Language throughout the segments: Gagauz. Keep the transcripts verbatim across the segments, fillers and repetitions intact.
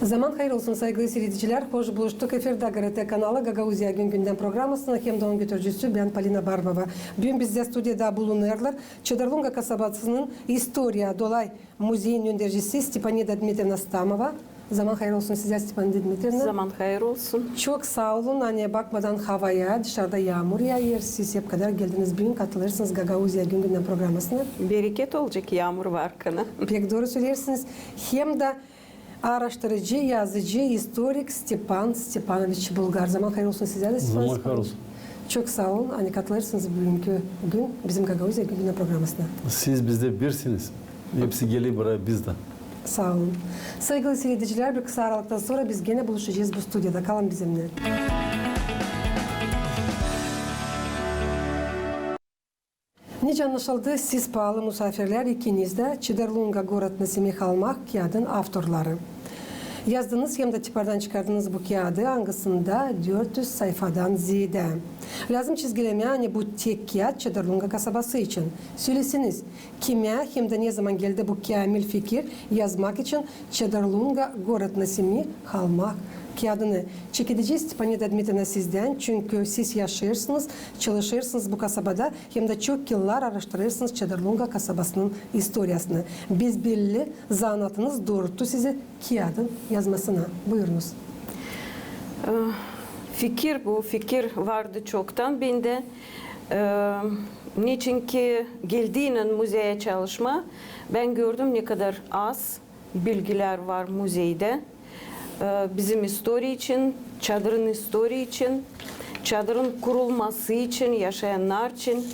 Zaman hayır olsun, saygılı siiredicilär. Hoş buluştuk. Efirdä GRT kanalı, Gagauziya gün-gündän programasının hem dä onun götürücüsü bän, Polina Barbova. Büün bizdä studiyada bulunêrlar Çadırlunga kasabasının istoriya dolay muzeyin öndercisi Stepanida Dmitrievna Stamova. Zaman hayır olsun sizä, Stepanida Dmitrievna. Zaman hayır olsun. Çok saa olun, ani bakmadan havaya, dışarıda yaamur yaaêr, siz hep kadar geldiniz büün, katılêrsınız Gagauziya gün-gündän programasına. Bereket olacek, yaamur var kana. Pek dooru söleersiniz. Hem dä aaraştırıcı, yazıcı, istorik Stepan Stepanoviç Bulgar. Zaman hayır olsun sizä dä, Stepan Stepanoviç. Zaman hayır olsun. Çok saa olun, ani katılêrsınız büünkü gün bizim Gagauziya gün-gündän programasına. Siz bizdä birsiniz. Hepsi geler buraya bizdä. Saa olun. Saygılı siiredicilär, bir kısa aralıktan sora biz genä buluşacez bu studiyada. Kalın bizimnän. Nicä annaşıldı, siz, paalı musaafirlär, ikiniz dä Çadırlunga город на Семи холмах kiyadın avtorları. Yazdınız hem dä tipardan çıkardınız bu kiyadı, angısında dört üz sayfadan zeedä. Lääzım çizgilemää, ani bu tek kiyat Çadırlunga kasabası için. Söleseniz, kimä hem dä ne zaman geldi bu käämil fikir yazmak için Çadırlunga город на Семи холмах kiyadını? Çekedecez, Stepanida Dmitrievna, sizdän, çünkü siz yaşêêrsınız, çalışêrsınız bu kasabada hem dä çok yıllar aaraştırêrsınız Çadırlunga kasabasının istoriyasını. Biz belli, zanaatınız dooruttu sizi kiyadın yazmasına. Buyurunuz. E, fikir, bu fikir vardı çoktan bendä. E, neçinki geldiynän muzeyä çalışmaa, bän gördüm, ne kadar az bilgilär var muzeydä. E, bizim istoriya için, Çadırın istoriya için, Çadırın kurulması için, yaşayannar için.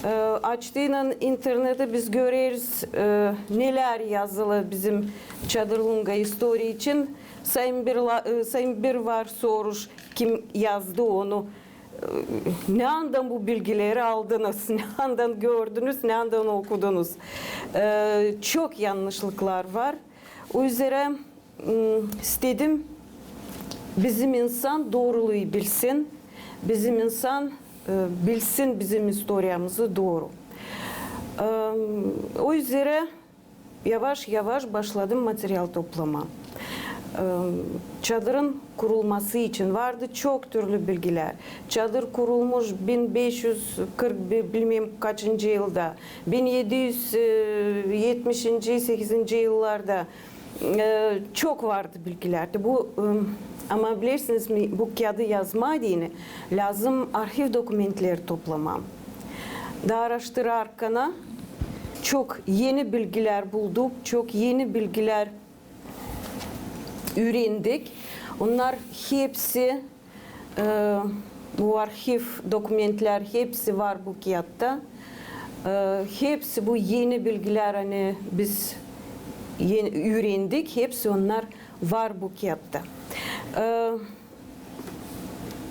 E, açtıynan interneti biz göreriz, e, nelär yazılı bizim Çadırlunga istoriya için. Sayın bir la-, e, sayın bir var soruş, kim yazdı onu? E, neredän bu bilgileri aldınız, neredän gördünüz, neredän okudunuz? E, çok yannışlıklar var. O üzerä m, istedim, bizim insan dooruluu bilsin, bizim insan, e, bilsin bizim istoriyamızı dooru. E, o üzerä yavaş-yavaş başladım material toplamaa. E, Çadırın kurulması için vardı çok türlü bilgilär. Çadır kurulmuş bin beş üz kırk, bi-, bilmäm kaçıncı yılda, bin edi üz etmişinci, sekizinci yıllarda. E, çok vardı bilgilär. Bu, e, ama bilersiniz mi, bu kiyadı yazmaa deyni lääzım arhiv dokumentleri toplamaa. Da aaraştırarkana çok eni bilgilär bulduk, çok eni bilgilär üürendik. Onnar hepsi E, bu arhiv dokumentlär hepsi var bu kiyatta. E, hepsi bu eni bilgilär, ani biz en-, üürendik, hepsi onnar var bu kiyatta. E,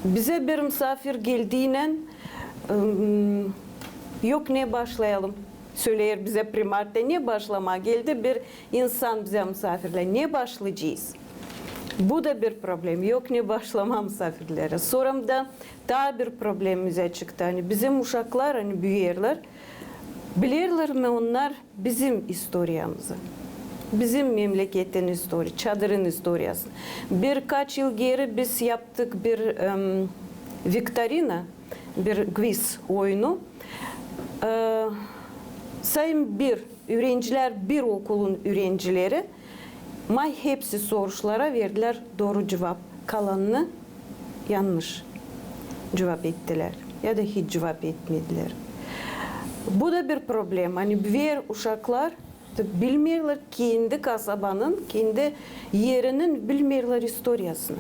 bize bir musaafir geldiynän, e, yok, ne başlayalım, söleer bize primarda, ne başlamaa geldi bir insan bize musaafirlää, ne başlayacez? Bu da bir problem. Yok ne başlamaa musaafirleri. Sora da taa bir problem bizä çıktı. Ani bizim uşaklar, ani büüyerlär, bilerlär mi onnar bizim istoriyamızı? Bizim memleketin istori-, Çadırın istoriyasını. Birkaç yıl geeri biz yaptık bir, em, viktorina, bir kviz oyunu. E, sayın bir üürencilär, bir okulun üürencileri, may hepsi soruşlara verdilär dooru cuvap. Kalanını yannış cuvap ettilär ya da hiç cuvap etmedilär. Bu da bir problema. Ani büüyer uşaklar bilmeerlär kendi kasabanın, kendi erinin, bilmeerlär istoriyasını.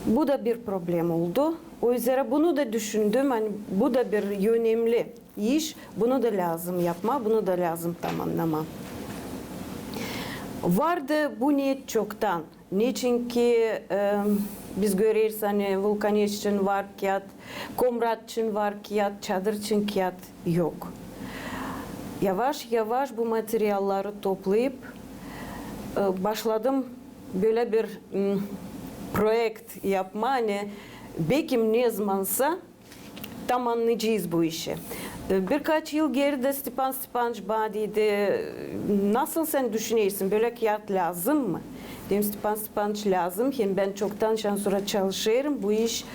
Bu da bir problema oldu. O üzerä bunu da düşündüm, ani bu da bir önemli iş, bunu da lääzım yapmaa, bunu da lääzım tamamnamaa. Vardı bu niyet çoktan. Neçinki, e, biz göreriz, ani Vulkaneş için var kiyat, Komrat için var kiyat, Çadır için kiyat yok. Yavaş-yavaş bu materialları toplayıp, e, başladım bölä bir, m, proekt yapmaa, ani bekim nezamansa tamamnayacez bu işi. E, birkaç yıl geeri dä Stepan Stepanoviç bana dedi, "Nasıl sän düşünersin, bölä kiyat lääzım mı?" Dedim, "Stepan Stepanoviç, lääzım. Hem bän çoktan şan sora çalışêrım. Bu iş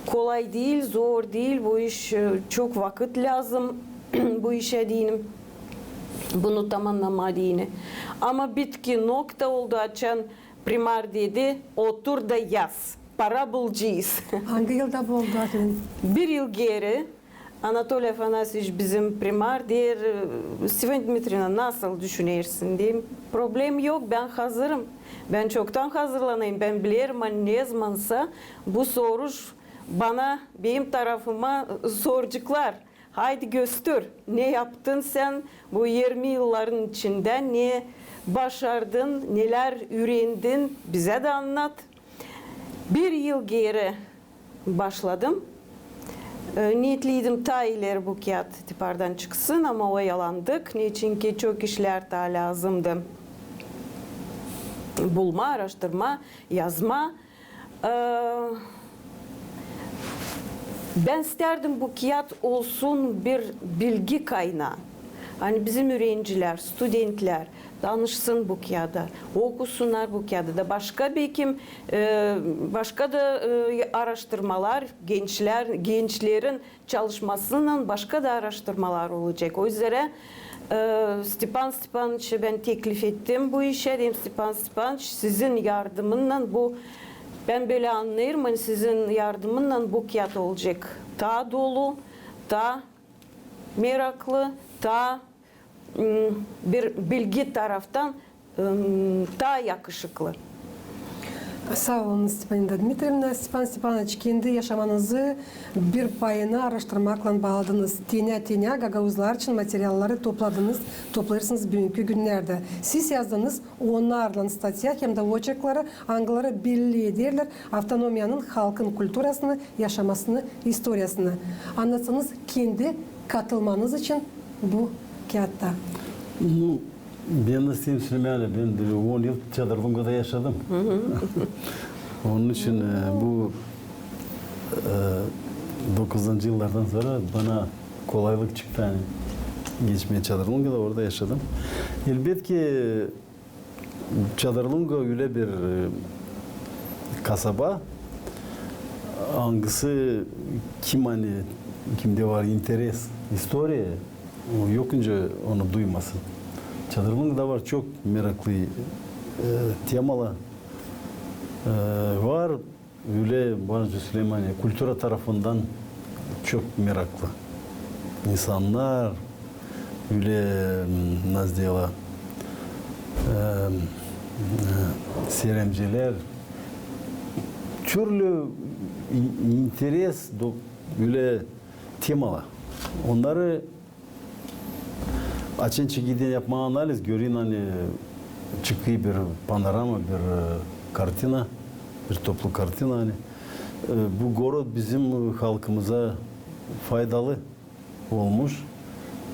kolay diil, zor diil. Bu iş, e, çok vakıt lääzım bu işä deyni, bunu tamannamaa deyni." Ama bitki nokta oldu, açan primar dedi, "Otur da yaz. Para bulacez." Angı yılda bu oldu, efendim? Bir yıl geeri Anatoliy Afanasyeviç, bizim primar, deer, "Stefaniya Dmitriyevna, nasıl düşünersin?" Deerim, "Problem yok, bän hazırım. Bän çoktan hazırlanêrım, bän bilerim, ani ne zamansa bu soruş bana, benim tarafıma soraceklar. Haydi göster, ne yaptın sän bu irmi yılların içindä, ne başardın, nelär üürendin, bizä dä annat." Bir yıl geeri başladım. E, niyetliydim, taa ileri bu kiyat tipardan çıksın, ama oyalandık. Neçinki çok işlär taa lääzımdı bulmaa, aaraştırmaa, yazmaa. E, bän istärdim, bu kiyat olsun bir bilgi kaynaa. Ani bizim üürencilär, studentlär tanışsın bu kiyada, okusunnar bu kiyada da başka, bekim, e, başka da, e, aaraştırmalar, gençlär, gençlerin çalışmasınnan başka da aaraştırmalar olacek. O üzerä, e, Stepan Stepanoviçä bän teklif ettim bu işä. Dedim, "Stepan Stepanoviç, sizin yardımınnan bu, bän bölä annêêrım, ani sizin yardımınnan bu kiyat olacek taa dolu, taa meraklı, taa, m, bir bilgi taraftan, m, taa yakışıklı." Saa olun, Stepanida Dmitriyevna. Stepan Stepanoviç, kendi yaşamanızı bir payını aaraştırmaklan baaladınız. Tenä-tenä gagauzlar için materialları topladınız, toplêêrsınız büünkü günnerdä. Siz yazdınız onnarlan statya hem dä oçerkleri, angıları belli ederlär avtonomiyanın halkın kulturasını, yaşamasını, istoriyasını. Annatsanız kendi katılmanız için bu kiyatta. Nu, bän dä seni söleyim, bän dä on yıl Çadırlungada yaşadım. Onun için, e, bu, e, dokuzuncu yıllardan sora bana kolaylık çıktı, ani geçmää Çadırlungada, orada yaşadım. Elbetki, Çadırlunga ölä bir, e, kasaba, angısı kim, ani kimdä var interes istoriya, o yok nicä onu duymasın. Çadırlungada var çok meraklı, e, temalar, e, var. Ölä, bana söleyim, ani kultura tarafından çok meraklı insannar, ölä, m, nasıl deerlär, e, e, seyremcilär, türlü in-, interes, do-, ölä temalar. Onnarı açan çekeersin yapmaa analiz, göreersin, ani çıkêr bir panorama, bir, e, kartina, bir toplu kartina, ani, e, bu gorod bizim, e, halkımıza faydalı olmuş.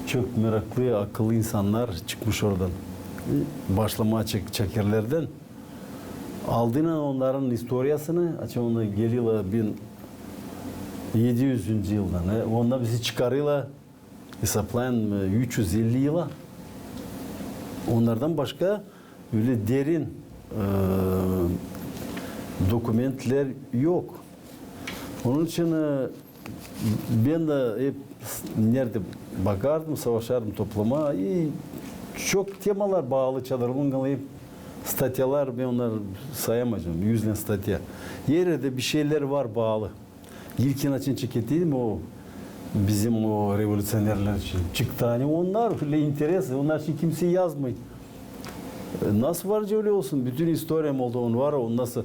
Çok meraklı, akıllı insannar çıkmış oradan. E, başlamaa çek-, çakerlerdän. Aldıynan onnarın istoriyasını, açan onnar geliyorlar bin edi üzüncü yıldan, e, onnar bizi çıkarıyorlar, esaplayın, e, üç üz elli yıla. Onnardan başka ölä derin, e, dokumentlär yok. Onun için, e, bän dä hep neredä bakardım, savaşardım toplamaa. E, çok temalar baalı Çadırlungaylan, hep statyalar, bän onnarı sayamayacam, üzlän statya. Her erdä bir şeylär var baalı. İlkin açan çekeerdim o bizim o revolütsionerlär için. Çıktı, ani onnar ölä interes, onnar için kimsey yazmêêr. E, nasıl var nicä ölä olsun? Bütün istoriya Moldovanın var, onu nasıl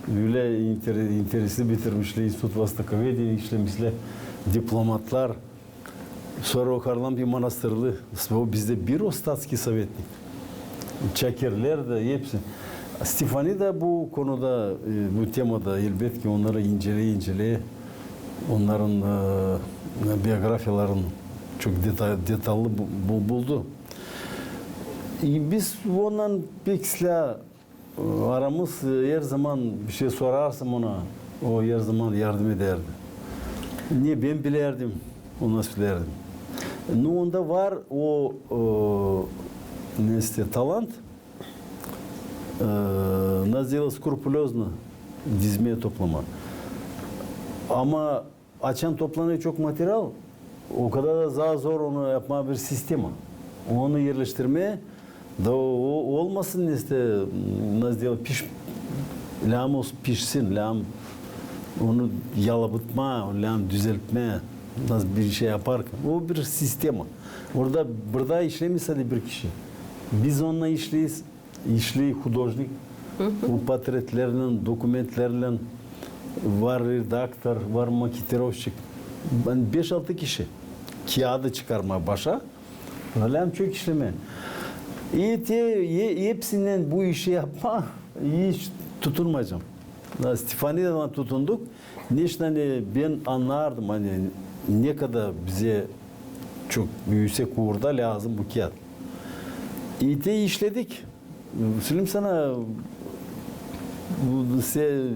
ölä inter-, interesli bitirmişlär, İnstitut Vostokovediya işlemişlär, diplomatlar. Sora o Harlampiya manastırlı, o bizdä bir o statskiy sovetnik. Çakerlär dä, hepsi. Stefanida bu konuda, e, bu temada elbetki onnarı incelää, incelää. Onnarın, e, biografiyaların çok deta-, detallı bu-, bu-, buldu. E, biz ondan pek islää aramız, e, her zaman bir şey sorarsın ona, o her zaman yardım edärdi. Ne bän bilärdim, ona söleerdim. Ну, onda var o, e, neysä, talant, e, nasıl deyäl, skrupulöznı dizmää, toplamaa. Ama açan toplanêr çok material, o kadar da zor onu yapmaa bir sistema. Onu erleştirmää, da o, o olmasın neysä, nasıl deyäl, piş-, lääzım olsun pişsin, lääzım onu yalabıtmaa, lääzım düzeltmää, nasıl bir şey yaparkän. O bir sistema. Orada, burada işlemää sade bir kişi. Biz onunnan işleeriz, işleer hudojnik. O portretlerlän, dokumentlärlän, var redaktor, var maketirovşik. Bän beş-altı kişi. Kiyaadı çıkarmaa başa, lääzım çok işlemää. E, te, e, hepsindän bu işi yapmaa hiç tutunmayacam. Da Stefanidaylan tutunduk. Neçin, ani bän annardım, ani ne kadar bizä çok üüsek uurda lääzım bu kiyat. E, te işledik. Söleyim sana, bu se-,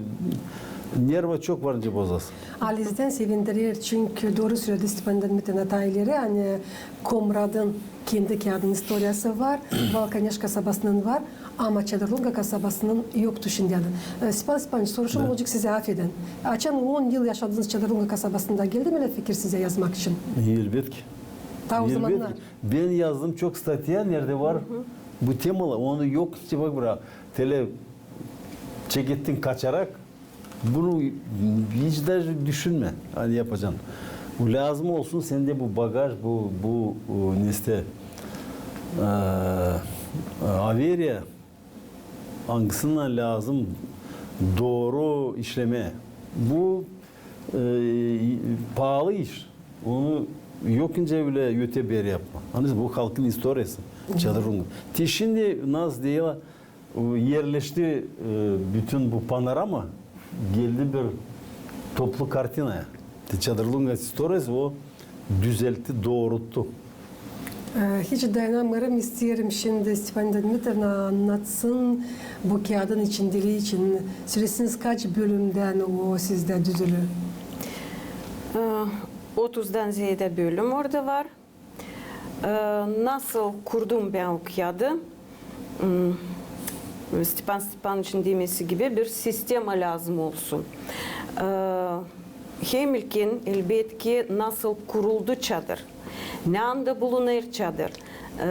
nerva çok var nicä bozasın. Alizdän sevindirer, çünkü dooru söledi Stepan Dmitri ta ileri, ani Komradın kendi kiyadın istoriyası var, Valkaneş kasabasının var, ama Çadırlunga kasabasının yoktu şindiyädän. E, Stepan Stepanoviç, soruşum olacek sizä, afedin. Açan on yıl yaşadınız Çadırlunga kasabasında, geldi mi fikir sizä yazmak için? Elbetki. Ta o zamannar. Elbetki. Bän yazdım çok statya, neredä var bu temalar, onu yok, işte, bak, bura, tele çekettin kaçarak, bunu hiç даже düşünmä, ani yapacan. Bu lääzım olsun sendä bu bagaj, bu, bu, e, neysä, e, e, averiya, angısını lääzım dooru işlemää. Bu, e, paalı iş. Onu yok nicä bile öte-beri yapmaa. Ani bu halkın istoriyası. Çadırın. Te şindi nasıl deyäl, o erleşti, e, bütün bu panorama, geldi bir toplu kartinaya. Te Çadırlunga istoriyası o düzeltti, dooruttu. E, hiç dayanamêêrım, isteerim şindi Stefanida Dmitriyevna annatsın bu kiyadın içindelii için. Söläsiniz, kaç bölümdän o sizdä düzülü? E, otuzdan zeedä bölüm orada var. E, nasıl kurdum bän o kiyadı? M, Stepan Stepanoviçin demesi gibi, bir sistema lääzım olsun. E, hem ilkin, elbetki, nasıl kuruldu çadır, neredä bulunêr çadır. E,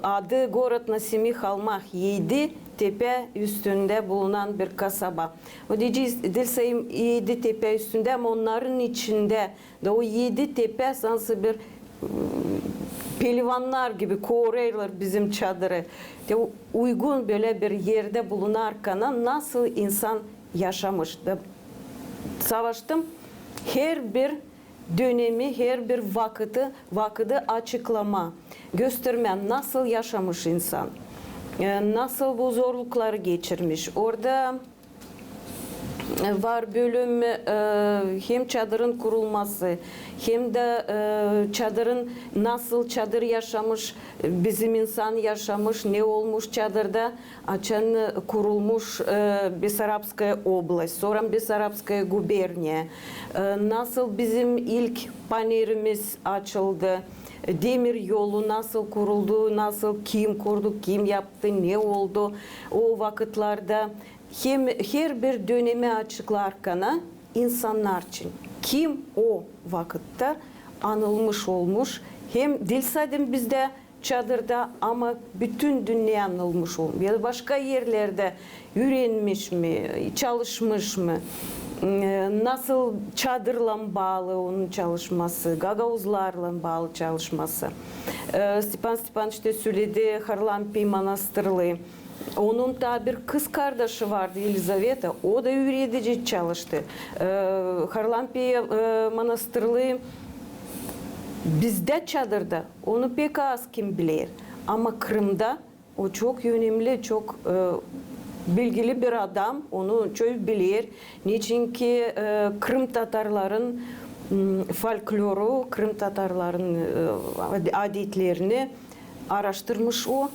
adı город на семи холмах, edi tepä üstündä bulunan bir kasaba. O deyecez, diil sade edi tepä üstündä, ama onnarın içindä. Da o edi tepä sansın bir, m, pelivannar gibi korêrlar bizim çadırı. Te uygun bölä bir erdä bulunarkana nasıl insan yaşamış. Da savaştım herbir dönemi, herbir vakıtı, vakıdı açıklamaa, göstermää, nasıl yaşamış insan, e, nasıl bu zorlukları geçirmiş. Orada var bölüm, e, hem çadırın kurulması, hem dä, e, çadırın, nasıl çadır yaşamış, bizim insan yaşamış, ne olmuş çadırda, açan kurulmuş, e, Besarabskaya oblast, sora Besarabskaya guberniya, e, nasıl bizim ilk panerimiz açıldı, demir yolu nasıl kuruldu, nasıl, kim kurdu, kim yaptı, ne oldu o vakıtlarda. Hem herbir dönemi açıklarkana insannar için, kim o vakıtta anılmış olmuş, hem diil sade bizdä çadırda, ama bütün dünneyä anılmış olmuş, ya da başka erlerdä üürenmiş mi, çalışmış mı, e, nasıl çadırlan baalı onun çalışması, gagauzlarlan baalı çalışması. E, Stepan Stepanoviç tä söledi Harlampiya manastırlı. Onun taa bir kız kardaşı vardı, Elizaveta, o da üüredici çalıştı. E, Harlampiya, e, manastırlı bizdä çadırda, onu pek az kim biler. Ama Krımda o çok önemli, çok, e, bilgili bir adam, onu çok biler. Neçinki, e, krımtatarların, m, folkloru, krımtatarların, e, ad-, adetlerini aaraştırmış o,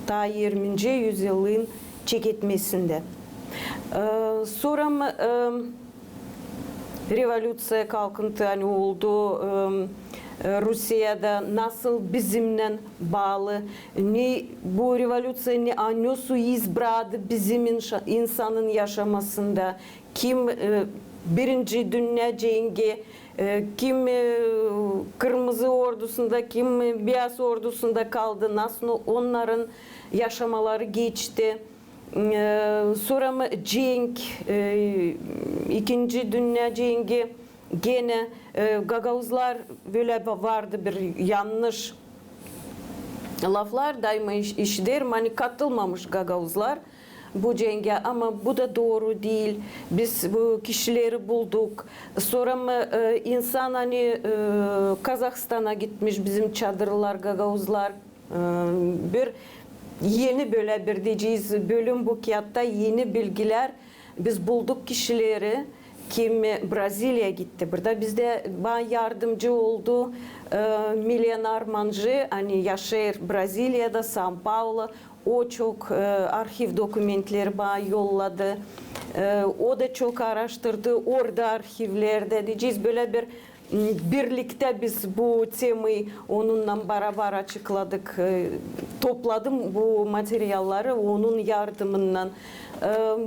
taa irminci üzyılın çeketmesindä. E, sora, e, revolüţiya, kalkıntı, ani oldu, e, e, Rusiyada nasıl bizimnän baalı, ne bu revolüţiya, ne, a, ne su iz braktı bizim inşa-, insanın yaşamasında, kim, e, birinci dünnä cengi, e, kim, e, Kırmızı ordusunda, kim, e, Beyaz ordusunda kaldı, nasıl onnarın yaşamaları geçti. E, sora mı cenk, e, ikinci dünnä cengi, genä, e, gagauzlar, bölä va-, vardı bir yannış laflar, dayma iş-, işiderim, ani katılmamış gagauzlar bu cengä, ama bu da dooru diil. Biz bu kişileri bulduk. Sora mı, e, insan, ani, e, Kazahstana gitmiş bizim çadırlar, gagauzlar, e, bir eni bölä bir deyecez bölüm bu kiyatta, eni bilgilär. Biz bulduk kişileri, kim Braziliyaya gitti. Burada bizdä bana yardımcı oldu, e, Milena Armanji, ani yaşêêr Braziliyada, São Paulo. O çok, e, arhiv dokumentleri bana yolladı. E, o da çok aaraştırdı orada arhivlerdä. Deyecez, bölä bir, m, birliktä biz bu temayı onunnan barabar açıkladık. E, topladım bu materialları onun yardımınnan. E, m,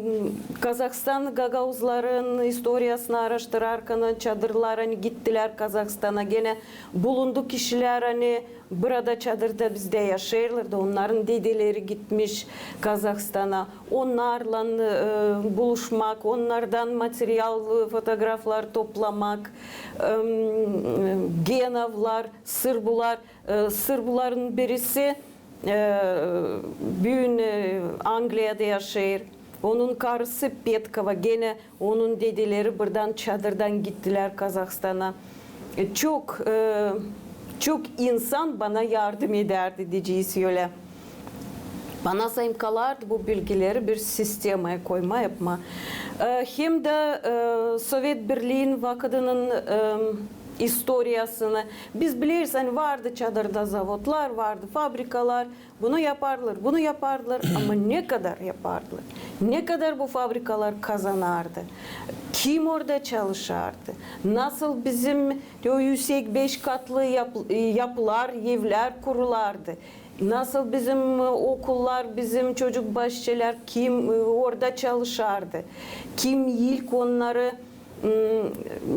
Kazahstan gagauzların istoriyasını aaraştırarkan, çadırlar, ani gittilär Kazahstana, genä bulundu kişilär, ani burada çadırda bizdä yaşêêrlar da, onnarın dedeleri gitmiş Kazahstana. Onnarlan, e, buluşmak, onnardan material, e, fotograflar toplamak, em, genavlar, sırbular, e, sırbuların birisi, e, büün, e, Angliyada yaşêêr. Onun karısı Petkova, genä onun dedeleri buradan çadırdan gittilär Kazahstana. E, çok, e, çok insan bana yardım edärdi, deyecez ölä. Bana sayım kalardı bu bilgileri bir sistemaya koyma, yapma. E, hem dä, e, Sovet Birliin vakıdının, e, istoriyasını. Biz bileriz, ani vardı çadırda zavodlar, vardı fabrikalar, bunu yaparlar, bunu yaparlar, ama ne kadar yaparlar? Ne kadar bu fabrikalar kazanardı? Kim orada çalışardı? Nasıl bizim o üüsek beş katlı yap-, yapılar, evlär kurulardı? Nasıl bizim, e, okullar, bizim çocuk başçalar, kim, e, orada çalışardı? Kim ilk onnarı, m,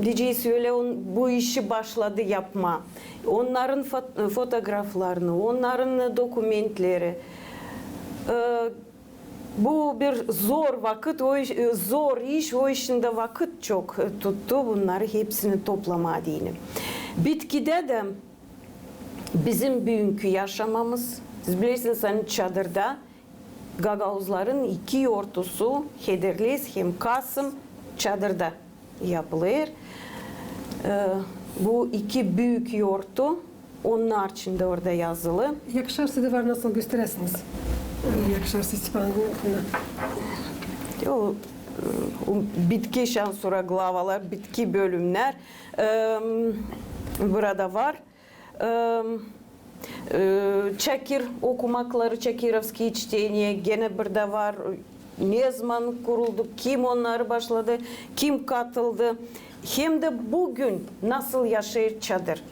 deyecez ölä, on-, bu işi başladı yapma? Onnarın fot-, fotograflarını, onnarın dokumentleri. E, bu bir zor vakıt, o iş, e, zor iş, o işindä vakıt çok, e, tuttu bunnarı hepsini toplamaa deyni. Bitkidä dä bizim büünkü yaşamamız, siz bilersiniz, ani çadırda gagauzların iki yortusu, Hederlez hem Kasım, çadırda yapılêr. E, bu iki büük yortu, onnar için dä orada yazılı. Yakışarsa da var, nasıl gösteräsiniz. Yakışarsa, Stepan Angunovna. O, e, o bitki şansura glavalar, bitki bölümnär, e, burada var. E, e, Çakir okumakları, Çakirovskiye çteniye, genä burada var. Nezaman kuruldu, kim onnarı başladı, kim katıldı. Hem dä büün nasıl yaşêêr çadır.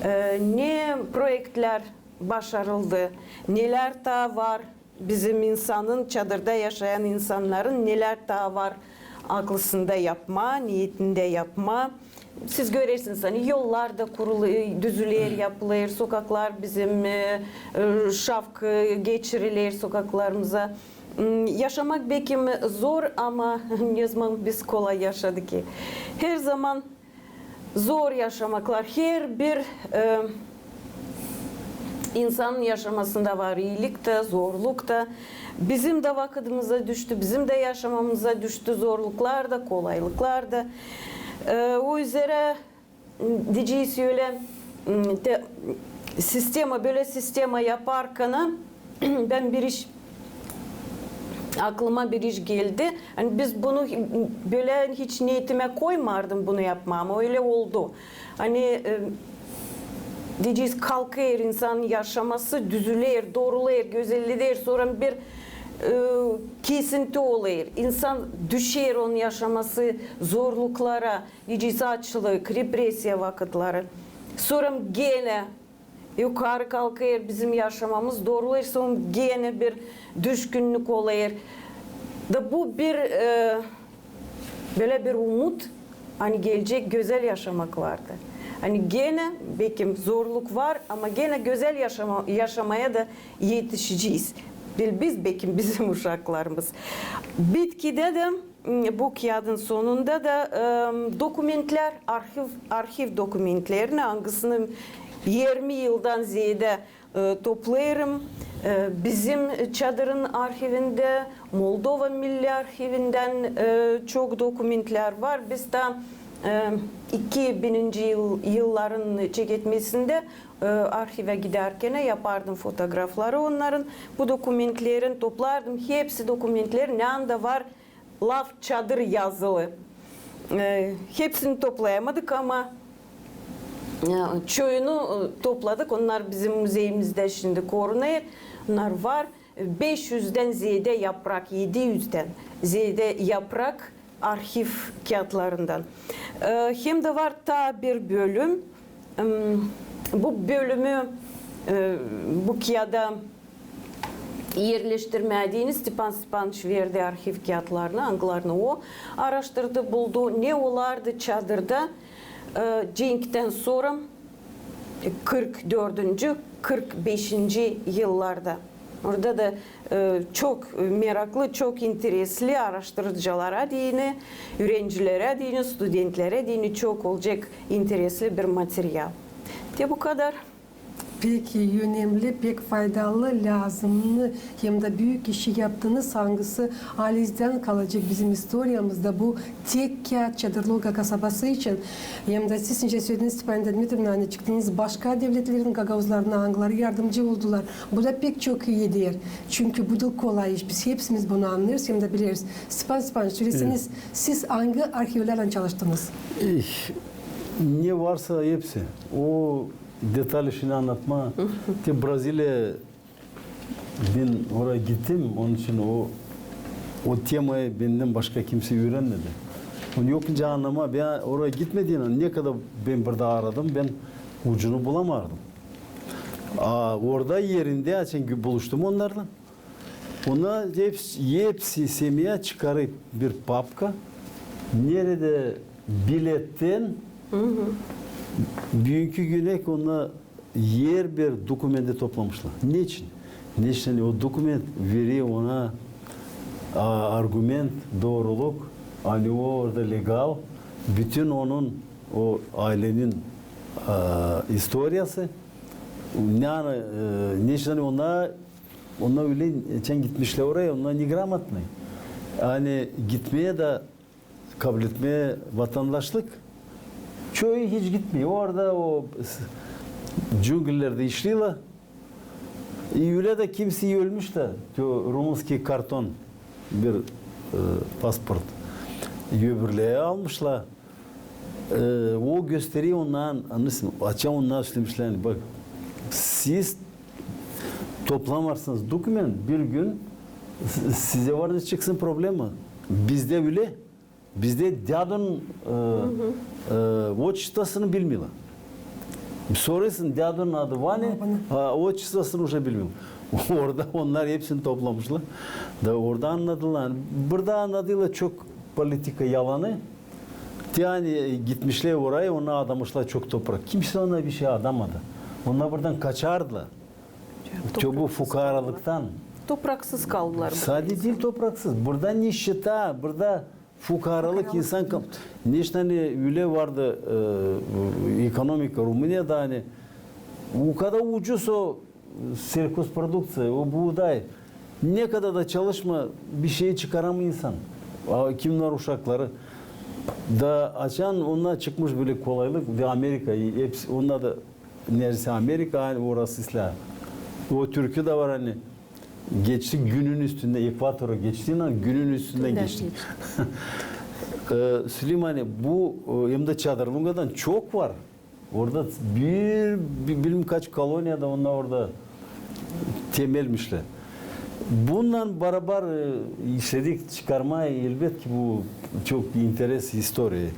E, ne proektlär başarıldı, nelär taa var bizim insanın, çadırda yaşayan insannarın nelär taa var aklısında yapma, niyetindä yapma. Siz görersiniz, ani yollar da kurulu-, düzüler, yapılêr, sokaklar bizim, e, e, şavk, e, geçiriler sokaklarımıza. M, yaşamak bekim zor, ama nezaman biz kolay yaşadık ki. Herzaman zor yaşamaklar, herbir, e, insanın yaşamasında var iilik tä, zorluk ta. Bizim dä vakıdımıza düştü, bizim dä yaşamamıza düştü zorluklar da, kolaylıklar da. E, o üzerä, m, deyecez ölä, m, te-, sistema, bölä sistema yaparkana, bän bir iş, aklıma bir iş geldi. Ani biz bunu bölä hiç niyetimä koymardım bunu yapmaa, ama ölä oldu. Ani, e, deyecez, kalkêr insanın yaşaması, düzüler, doorulêr, gözelleder, sora bir, e, kesinti olêr. İnsan düşer, onun yaşaması zorluklara, deyecez, açlık, repressiya vakıtları. Sora genä yukarı kalkêr bizim yaşamamız, doorulêr, sora genä bir düşkünnük olêr. Da bu bir, e, bölä bir umut, ani gelecek gözäl yaşamaklarda. Ani genä, bekim, zorluk var, ama genä gözäl yaşama-, yaşamaya da etişecez. Bil biz, bekim, bizim uşaklarımız. Bitkidä dä, m, bu kiyadın sonunda da, e, dokumentlär, arhiv, arhiv dokumentlerini, angısını irmi yıldan zeedä e, toplêêrım. E, bizim çadırın arhivindä, Moldova Milli Arhivindän, e, çok dokumentlär var. Biz taa, e, iki bininci yıl, yılların çeketmesindä, e, arhivä gidärkenä yapardım fotografları onnarın. Bu dokumentlerin toplardım. Hepsi dokumentler, neredä var laf çadır yazılı. E, hepsini toplayamadık, ama, e, çoyunu, e, topladık. Onnar bizim müzeyimizdä şindi korunêr. Onnar var. Beş üzdän zeedä yaprak, edi üzdän zeedä yaprak arhiv kiyatlarından. E, hem dä var taa bir bölüm. M, bu bölümü, e, bu kiyada erleştirmää deyni Stepan Stepanoviç verdi arhiv kiyatlarını, angılarını o aaraştırdı, buldu, ne olardı çadırda, e, cenktän sora, e, kırk dördüncü, kırk beşinci yıllarda. Orada da, e, çok meraklı, çok interesli aaraştırıcılara deyni, üürencilerä deyni, studentlerä deyni çok olacek interesli bir material. Te bu kadar. Pek önemli, pek faydalı, lääzımnı hem dä büük işi yaptınız, angısı halizdän kalacek bizim istoriyamızda, bu tek kiyat Çadırlıoga kasabası için. Hem dä siz nicä sölediniz, Stepanida Dmitriyevna, ani çıktınız başka devletlerin gagauzlarına, angıları yardımcı oldular. Bu da pek çok ii eder. Çünkü bu da kolay iş. Biz hepsimiz bunu annêêrız hem dä bileriz. Stepan Stepanoviç, söleseniz, siz angı arhivlärlän çalıştınız? Eh, ne varsa hepsi. O detalini şindi annatmaa. Te Braziliya, bän oraya gittim, onun için o, o temayı bendän başka kimsey üürenmedi. Onu yok nicä annamaa, bän oraya gitmediim, ne kadar bän burada aradım, bän ucunu bulamardım. A orada erindä, açan buluştum onnarlan. Ona hepsi, hepsi semya çıkarıp bir papka, neredä bilettän büünkü günä ona er bir dokumenti toplamışlar. Neçin? Neçin? Ani o dokument verer ona, a, argument, dooruluk, ani o orada legal, bütün onun, o aylenin, a, istoriyası. Ne, ani, e, neçin ona, ona ölä, açan gitmişlär oraya, ona negramotnıy. Ani gitmää dä kabletmää vatandaşlık. Çoyu hiç gitmeer. Orada o s-, cungillerdä işleerlär. I ölä dä kimsey ölmüş dä, te rumunski karton, bir, e, pasport. Öbürleri almışlar. E, o gösterer ondan, annêêrsın, açan ondan söleymişlär, bak, siz toplamarsınız dokument, bir gün s-, sizä var da çıksın problema. Bizdä ölä. Bizdä dädun, e, e, otçestvosunu bilmeerlär. Sorêrsın, dädunun adı var ne? A, otçestvosunu uje bilmeerlär. Orada onnar hepsini toplamışlar. Da orada annadılar. Burada annadılar çok politika yalanı. Te ani gitmişlär oraya, ona adamışlar çok toprak. Kimsey ona bişey adamadı. Onnar buradan kaçardılar. Te bu fukaralıktan. Topraksız kaldılar. Sade diil topraksız. Burada nişçita, burada fukaralık, insan kal-, neçin ani ölä vardı, e, ekonomika Rumuniyada, ani o kadar ucuz o selhozprodukţiya, o buuday. Ne kadar da çalışma, bişey çıkaramêêr insan. A, kimnär uşakları. Da açan onnar çıkmış bölä kolaylık, da Amerika, hepsi, onnar da neredäysä Amerika, ani orası islää. O türkü dä var, ani geçti günün üstündä, ekvatora geçtiynän günün üstündä geçti. E, Süleyman, bu, e, hem dä Çadırlıogadan çok var. Orada bir, bir, bilmäm kaç koloniyada onnar orada temelmişlär. Bununnan barabar, e, işledik çıkarmaa, elbetki, bu çok interes istoriya.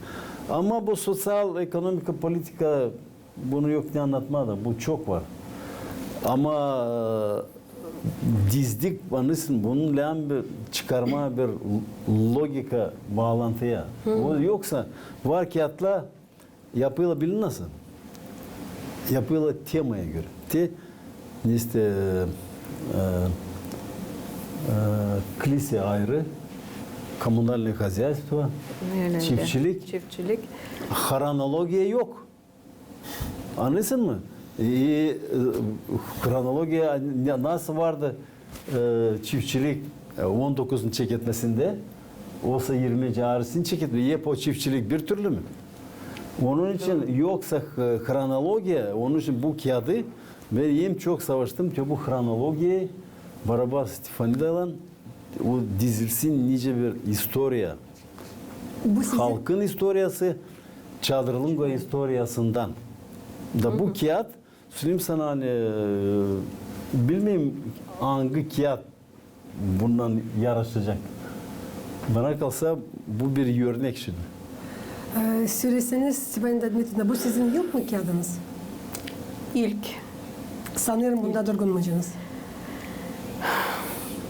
Ama bu soţial, ekonomika, politika Bunu yok ne annatmaa da, bu çok var. Ama, e, dizdik, annarsın, bunun lääzım bir çıkarmaa bir logika baalantıya. O, yoksa var kiyatlar, yapıyla bilin nasıl? Yapıyla temaya görä. Te, işte, e, e, e, klise ayrı, komunalnaya hozaystvo, çiftçilik. Çiftçilik. Hronologiya yok. Annarsın mı? E, e, hronologiya ne, nasıl vardı, e, çiftçilik, e, on dokuzuncu çeketmesindä, oysa irminci arısını çeketme, hep o çiftçilik bir türlü mü? Onun için yoksa h-, hronologiya, onun için bu kiyadı bän hem çok savaştım ki bu hronologiya barabar Stefanidaylan o dizilsin nicä bir istoriya. Halkın istoriyası, Çadırlunga istoriyasından. Da bu kiyat, söleyim sana, ani, e, bilmeerim, angı kiyat bundan yaraşacek. Bana kalsa, bu bir örnek şindi. E, söleseniz, Stefanida Dmitrievna, bu sizin ilk mi kiyadınız? İlk. Sanêrım, bunda durgunmayacanız.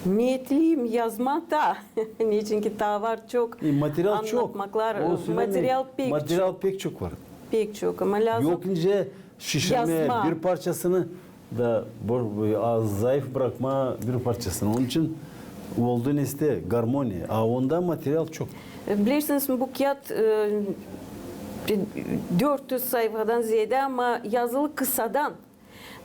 Niyetliyim yazmaa taa. Neçinki taa var çok annatmaklar. E, material çok. Material pek çok. Material pek çok var. Pek çok. Ama lääzım yazmaa. Yok nicä şişirmää bir parçasını da bo-, az zayıf brakmaa bir parçasını. Onun için oldu neste garmoniya. A onda material çok. E, bilersiniz mi, bu kiyat, e, dört üz sayfadan zeedä, ama yazılı kısadan.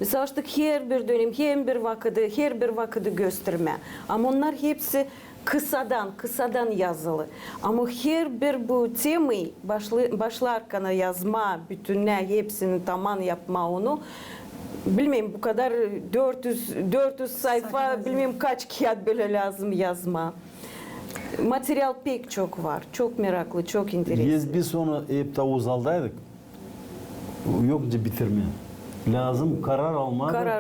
Biz savaştık herbir dönem, herbir vakıdı, herbir vakıdı göstermää. Ama onnar hepsi kısadan, kısadan yazılı. Ama herbir bu temayı başlı-, başlarkana yazmaa, bütünnä hepsini taman yapmaa onu, bilmeerim, bu kadar dört üz, dört üz sayfa, bilmeerim kaç kiyat bölä lääzım yazmaa. Material pek çok var, çok meraklı, çok interesno. Biz onu hep taa uzaldaydık. Yok nicä bitirmää. Lääzım karar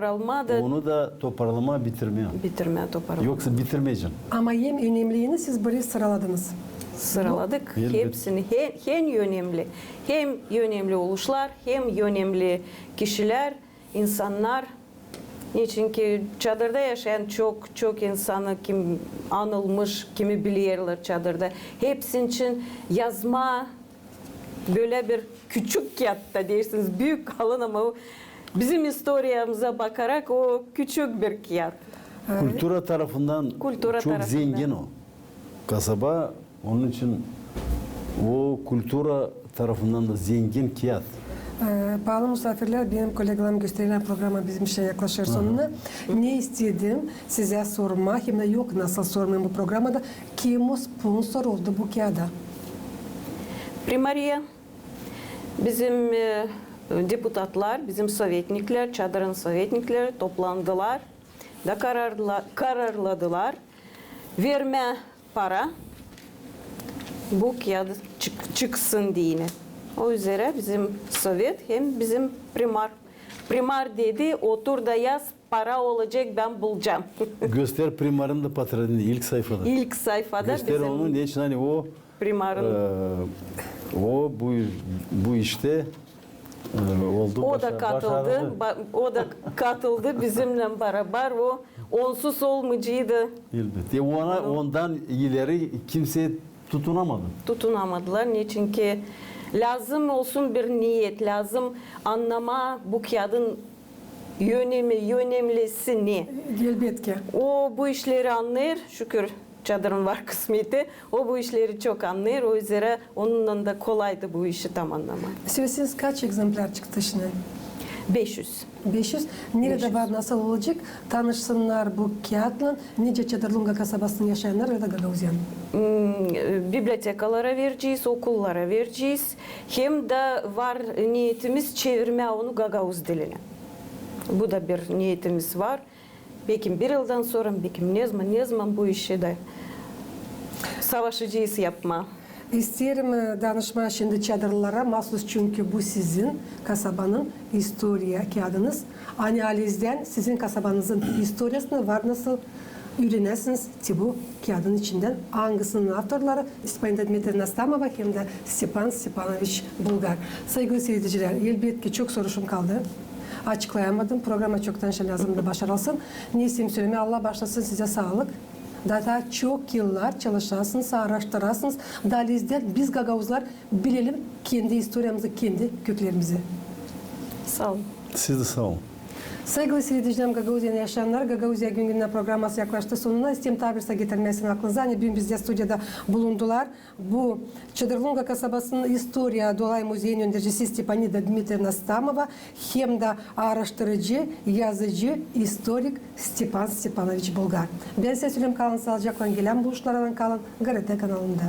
almaa da, onu da toparlamaa, bitirmää. Bitirmää, toparlamaa. Yoksa bitirmeyecäm. Ama en önemliyini siz burayı sıraladınız. Sıraladık hepsini. Hem, hem önemli, hem önemli oluşlar, hem önemli kişilär, insannar. Neçinki çadırda yaşayan çok, çok insanı, kim anılmış, kimi bilerlär çadırda. Hepsini için yazmaa bölä bir küçük kiyatta, deersiniz, büük, kalın, ama o bizim istoriyamıza bakarak o küçük bir kiyat. Kultura tarafından çok zengin o kasaba. Onun için o kultura tarafından da zengin kiyat. E, paalı musaafirlär, benim kolegalarım gösteerlär, programa bizim şey yaklaşêr sonuna. Ne isteerim sizä sormaa, hem dä yok nasıl sormayım bu programada, kim o sponsor oldu bu kiyada? Primariya, bizim, e, deputatlar, bizim sovetniklär, çadırın sovetnikleri toplandılar da kararla-, kararladılar vermää para bu kiyat çık-, çıksın deyni. O üzerä bizim sovet hem bizim primar. Primar dedi, otur da yaz, para olacek, bän bulacam. Göster primarın da portretini ilk sayfada. İlk sayfada. Göster bizim onu, neçin ani o primarın. E, o bu, bu iştä, e, oldu. O da katıldı, başarılı. O da katıldı bizimnän barabar. O onsuz olmayaceydı. Elbet. E, ona, ondan ileri kimsey tutunamadı. Tutunamadılar. Neçinki lääzım olsun bir niyet, lääzım annamaa bu kiyadın önemi, önemlisi ne. Elbetki. O bu işleri annêêr, şükür, çadırın var kısmeti. O bu işleri çok annêêr, o üzerä onunnan da kolaydı bu işi tamannamaa. Söleseniz, kaç ekzemplär çıktı şindi? Beş üz. Beş üz. Neredä var, nasıl olacek? Tanışsınnar bu kiyatlan, nicä Çadırlunga kasabasında yaşayannar ya da gagauziyada. Hmm, e, bibliotekalara verecez, okullara verecez. Hem dä var niyetimiz çevirmää onu gagauz dilinä. Bu da bir niyetimiz var. Bekim bir yıldan sora, bekim nezaman, nezaman bu işi dä savaşacez yapmaa. İsteerim, e, danışmaa şindi çadırlılara, maasuz, çünkü bu sizin kasabanın istoriya kiyadınız. Ani alizdän sizin kasabanızın istoriyasını var nasıl üürenäsiniz te bu kiyadın içindän, angısının avtorları Stepanida Dmitrievna Stamova hem dä Stepan Stepanoviç Bulgar. Saygılı siiredicilär, elbetki, çok soruşum kaldı. Açıklayamadım. Programa çoktan şa lääzımdı başarılsın. Ne isteerim sölemää, Allah baaşlasın sizä saalık. Taa, taa çok yıllar çalışasınız, aaraştırasınız. Taa lizdän biz, gagauzlar, bilelim kendi istoriyamızı, kendi köklerimizi. Saa olun. Siz dä saa olun. Saygılı siiredicilär, Gagauziyanın yaşayanları, Gagauziya gün-gündän programası yaklaştı sonuna. İsteerim taa bir saa getirmää sizin aklınıza, ani büün bizdä studiyada bulundular bu Çadırlunga kasabasının istoriya dolay muzeyin öndercisi Stepanida Dmitrievna Stamova hem dä aaraştırıcı, yazıcı, istorik Stepan Stepanoviç Bulgar. Bän sizä söleerim, kalın saalıcaklan, gelän buluşmalarlan kalın GRT kanalında.